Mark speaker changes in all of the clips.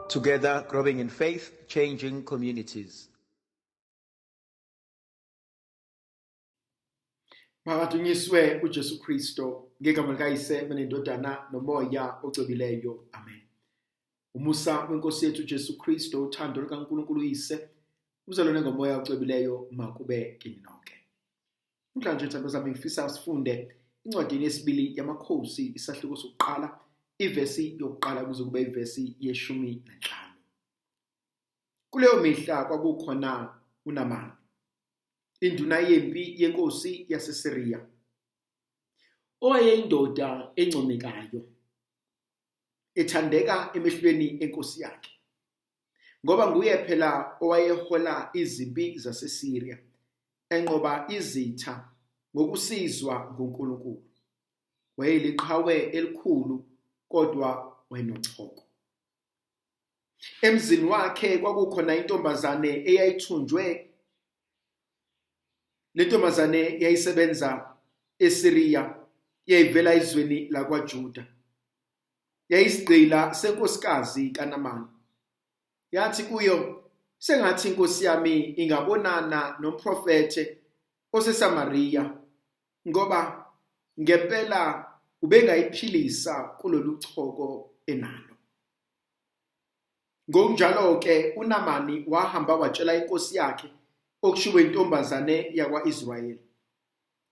Speaker 1: Together, growing in faith, changing communities.
Speaker 2: Makadunyiswe uJesu Kristo ngegama likaYise nendodana noMoya ocwebileyo. Amen. Umusa wenkosi yethu uJesu Kristo, uthando lukaNkulunkulu uYise, umzalwane ngoMoya ocwebileyo makube kini nonke. Namhlanje thando zami ngifisa sifunde incwadini yesibili yamakhosi isahluko sokuqala ivesi yokuqala kuze kube ivesi yeshumi nanhlanu. Kuleyo mihla kwakukhona uNamani, induna yempi yenkosi yaseSiriya, owayeyindoda encomekayo, ethandeka emehlweni enkosi yakhe, ngoba nguye phela owayehola izimpi zaseSiriya, enqoba izitha ngokusizwa nguNkulunkulu. Wayeliqhawe elikhulu kodwa wayenochoko. Emzini wakhe kwakukhona intombazane eyayithunjwe. Le ntombazane yayisebenza eSiriya, yayivela ezweni lakwaJuda. Yayisigqila senkosikazi kaNamani. Yathi kuyo, sengathi inkosi yami ingabonana nomprofethe oseSamariya, ngoba ngempela ubengayiphilisa kulolu choko enalo. Ngokunjalo-ke uNamani wahamba watshela inkosi yakhe okushiwo intombazane yakwa-Israyeli.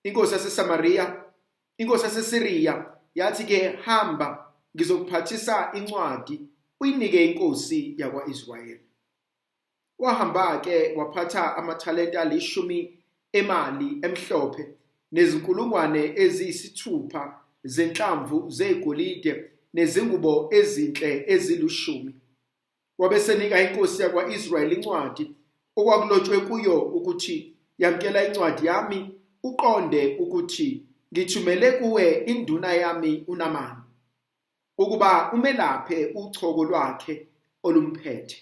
Speaker 2: Inkosi yaseSamariya, inkosi yaseSiriya yathi-ke hamba ngizokuphathisa incwadi uyinike inkosi yakwa-Israyeli. Wahamba-ke waphatha amathalenta alishumi emali emhlophe nezinkulungwane eziyisithupha zenhlamvu zegolide nezingubo ezinhle ezilushumi. Wabesenika inkosi yakwa-Israyeli incwadi okwakulotshwe kuyo ukuthi yamkela incwadi yami uqonde ukuthi ngithumele kuwe induna yami uNamani ukuba umelaphe uchoko lwakhe olumphethe.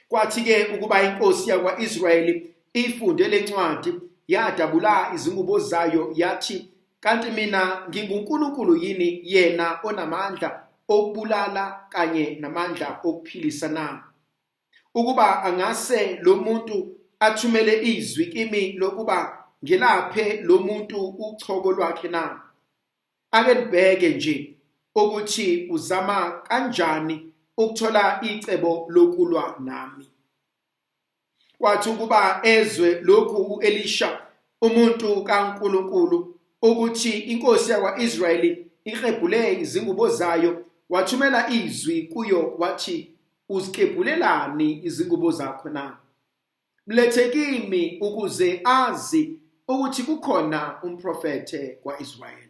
Speaker 2: Kwathi-ke ukuba inkosi yakwa-Israyeli ifunde le ncwadi, yadabula izingubo zayo yathi, kanti mina nginguNkulunkulu yini yena onamandla okubulala kanye namandla okuphilisa na? Ukuba angase lo muntu athumele izwi kimi lokuba ngilaphe lo muntu uchoko lwakhe na? Ake nibheke nje ukuthi uzama kanjani ukuthola icebo lokulwa nami. Kwathi ukuba ezwe lokhu u-Elisha umuntu kaNkulunkulu ukuthi inkosi yakwa-Israyeli ihebhule izingubo zayo, wathumela izwi kuyo wathi, uzikebhulelani izingubo zakho na? Mlethe kimi ukuze azi ukuthi kukhona umprofethe kwa-Israyeli.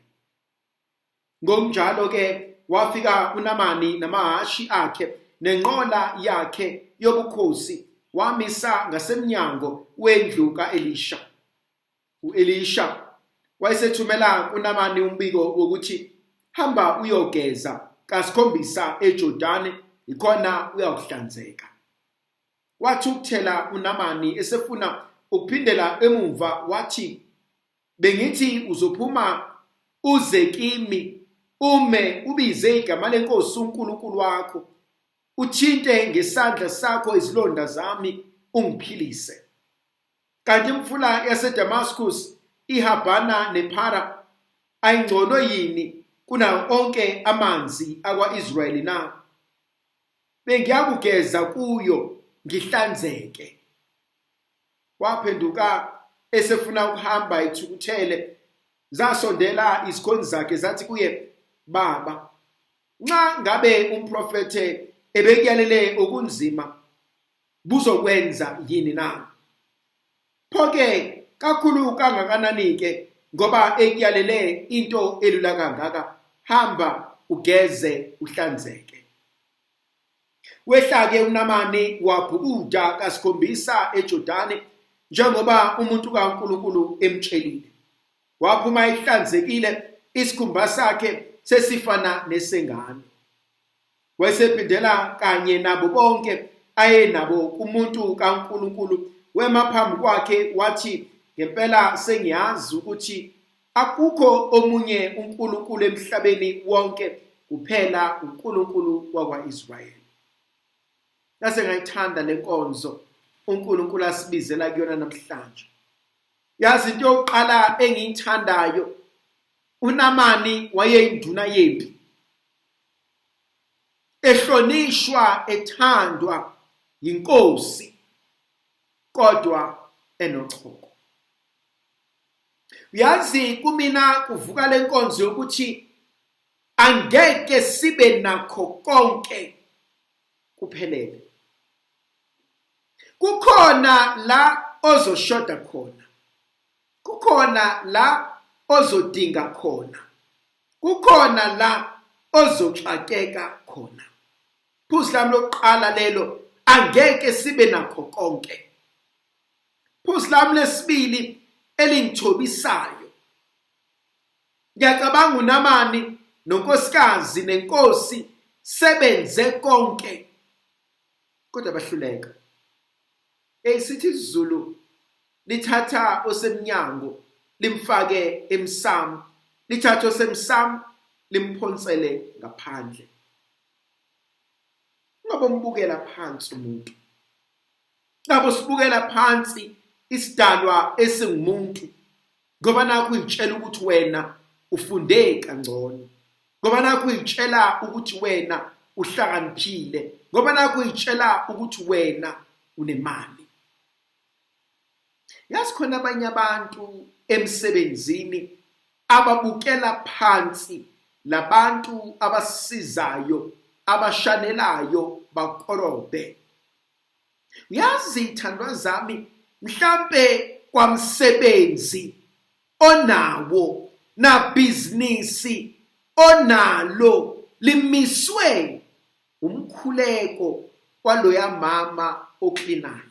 Speaker 2: Ngokunjalo ke wafika uNamani namahhashi akhe nenqola yakhe yobukhosi wamisa ngasemnyango wendlu kaElisha. UElisha wayesethumela kuNamani umbiko wokuthi hamba uyogeza kasikhombisa eJordani ikhona uyakuhlanzeka. Wathi ukuthela uNamani esefuna ukuphindela emuva wathi bengithi uzophuma uze kimi ume ubize igama lenkosi uNkulunkulu wakho uthinte ngesandla sakho izilonda zami ungiphilise. Kanti imfula yaseDamascus iHabana nePhara ayingcono yini kunawo onke amanzi akwa-Israyeli na? Bengiyakugeza kuyo ngihlanzeke. Waphenduka esefuna ukuhamba ethukuthele, zasondela izikhonzi zakhe zathi kuye, Baba, nxa ngabe umprofethe ebekuyalele okunzima, buzokwenza yini na? Pho-ke kakhulu kangakanani-ke ngoba ekuyalele into elula kangaka, hamba ugeze uhlanzeke. Wehla-ke uNamani wabhukuda kasikhombisa eJordani njengoba umuntu kaNkulunkulu emtshelile. Waphuma ehlanzekile, isikhumba sakhe sesifana nesengane. Wayesephindela kanye nabo bonke ayenabo kumuntu kaNkulunkulu, wema phambi kwakhe wathi, ngempela sengiyazi ukuthi akukho omunye uNkulunkulu emhlabeni wonke Kuphela uNkulunkulu wakwa-Israyeli. Ngase ngayithanda le nkonzo uNkulunkulu asibizela kuyona namhlanje. Yazi into yokuqala engiyithandayo, uNamani wayeyinduna yempi ehlonishwa ethandwa yinkosi kodwa enochoko. Uyazi kumina kuvuka lenkonzo yokuthi angeke sibe nakho konke kuphelele. Kukhona la ozoshoda khona, kukhona la ozodinga khona, kukhona la ozoxakeka khona. Phuzu lami lokuqala lelo, angeke sibe nakho konke. Phuzu lami lesibili elingithobisayo, ngiyacabanga uNamani nonkosikazi nenkosi sebenze konke kodwa bahluleka. Hey, sithi isiZulu lithatha osemnyango limfake emsamo, lithatha osemsamo limphonsele ngaphandle. Ungabombukela phansi umuntu, ngabe usibukela phansi isidalwa esingumuntu, ngoba nakho uyitshela ukuthi wena ufunde kangcono, ngoba nakho uyitshela ukuthi wena uhlakaniphile, ngoba nakho uyitshela ukuthi wena unemali. Yazi khona abanye abantu emsebenzini ababukela phansi labantu abasizayo, abashanelayo, bakorobhe. Uyazi thandwa zami, mhlambe kwamsebenzi onawo nabhizinisi onalo limiswe umkhuleko kwaloya mama oklinayo.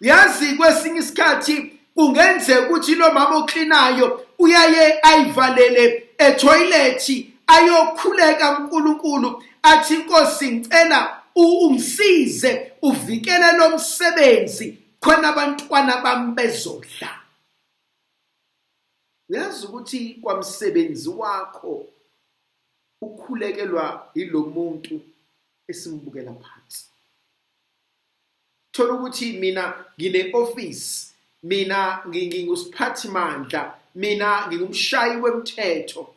Speaker 2: Uyazi kwesinye isikhathi kungenzeka ukuthi lo mama oklinayo uyaye ayivalele etoilet ayokhuleka uNkulunkulu athi Nkosi ngicela ungisize uvikele lo msebenzi khona abantwana bami bezodla. Uyazi ukuthi kwamsebenzi wakho ukhulekelwa yilomuntu esimbukela phansi. Thola ukuthi mina ngine office, mina ngingusiphathimandla, mina ngingumshayi wemthetho,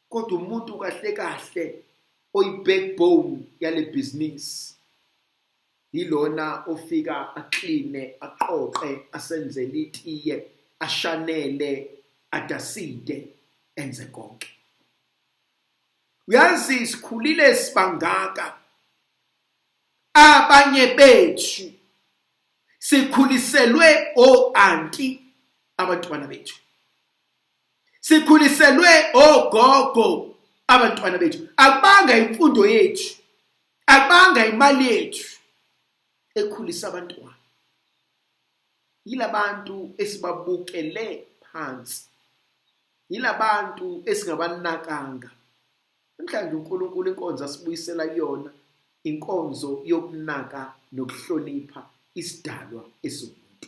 Speaker 2: kodwa umuntu kahle kahle oyi-backbone yale business yilona ofika akline, aqoqe, asenzele itiye, ashanele, adaside, enze konke. Uyazi sikhulile sibangaka, abanye bethu sikhuliselwe o-anti abantwana bethu, sikhuliselwe ogogo abantwana bethu. Akubanga imfundo yethu, akubanga imali yethu ekhulisa abantwana, yilabantu esibabukele phansi, yilabantu esingabanakanga. Namhlanje uNkulunkulu inkonzo asibuyisela kuyona inkonzo yokunaka nokuhlonipha isidalwa esiwumuntu.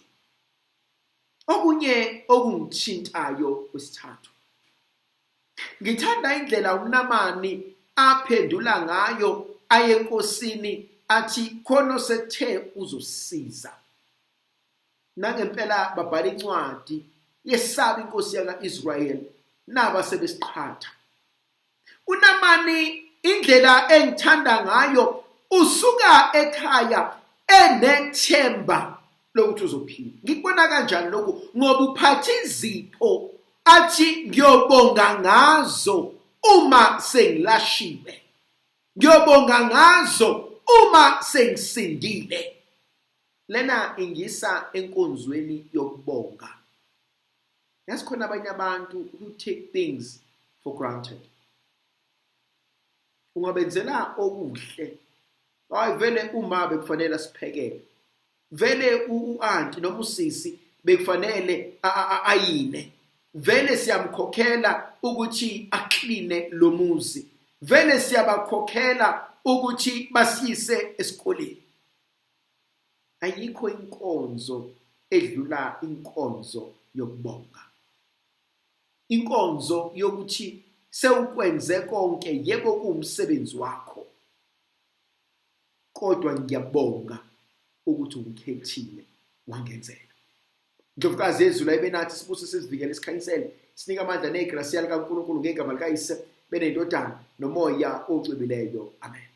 Speaker 2: Okunye okungithintayo kwesithathu, ngithanda indlela uNamani aphendula ngayo aye enkosini athi khona osethe uzosiza. Nangempela babhala incwadi yesaba inkosi yaka-Israyeli, naba sebesiqhatha. UNamani indlela engithanda ngayo, usuka ekhaya enethemba lokuthi uzophila. Ngikubona kanjani lokhu? Ngoba uphatha izipho athi ngiyobonga ngazo uma sengilashiwe, ngiyobonga ngazo uma sengisindile. Lena ingisa enkonzweni yokubonga. Yazi khona abanye abantu who take things for granted. Ungabenzela okuhle, hayi vele uma bekufanele asiphekele, vele u-anti noma usisi bekufanele ayine, vele siyamkhokhela ukuthi akline lo muzi, vele siyabakhokhela ukuthi basiyise esikoleni. Ayikho inkonzo edlula inkonzo yokubonga, inkonzo yokuthi Sewukwenze konke, yebo kuwumsebenzi wakho. Kodwa ngiyabonga ukuthi ungikhethile wangenzela. Ndlovukazi yezulu ayibe nathi sibuse sizivikele sikhanyisele sinike amandla negrasiya likaNkulunkulu ngegama likaYise benendodana nomoya ocwebileyo. Amen.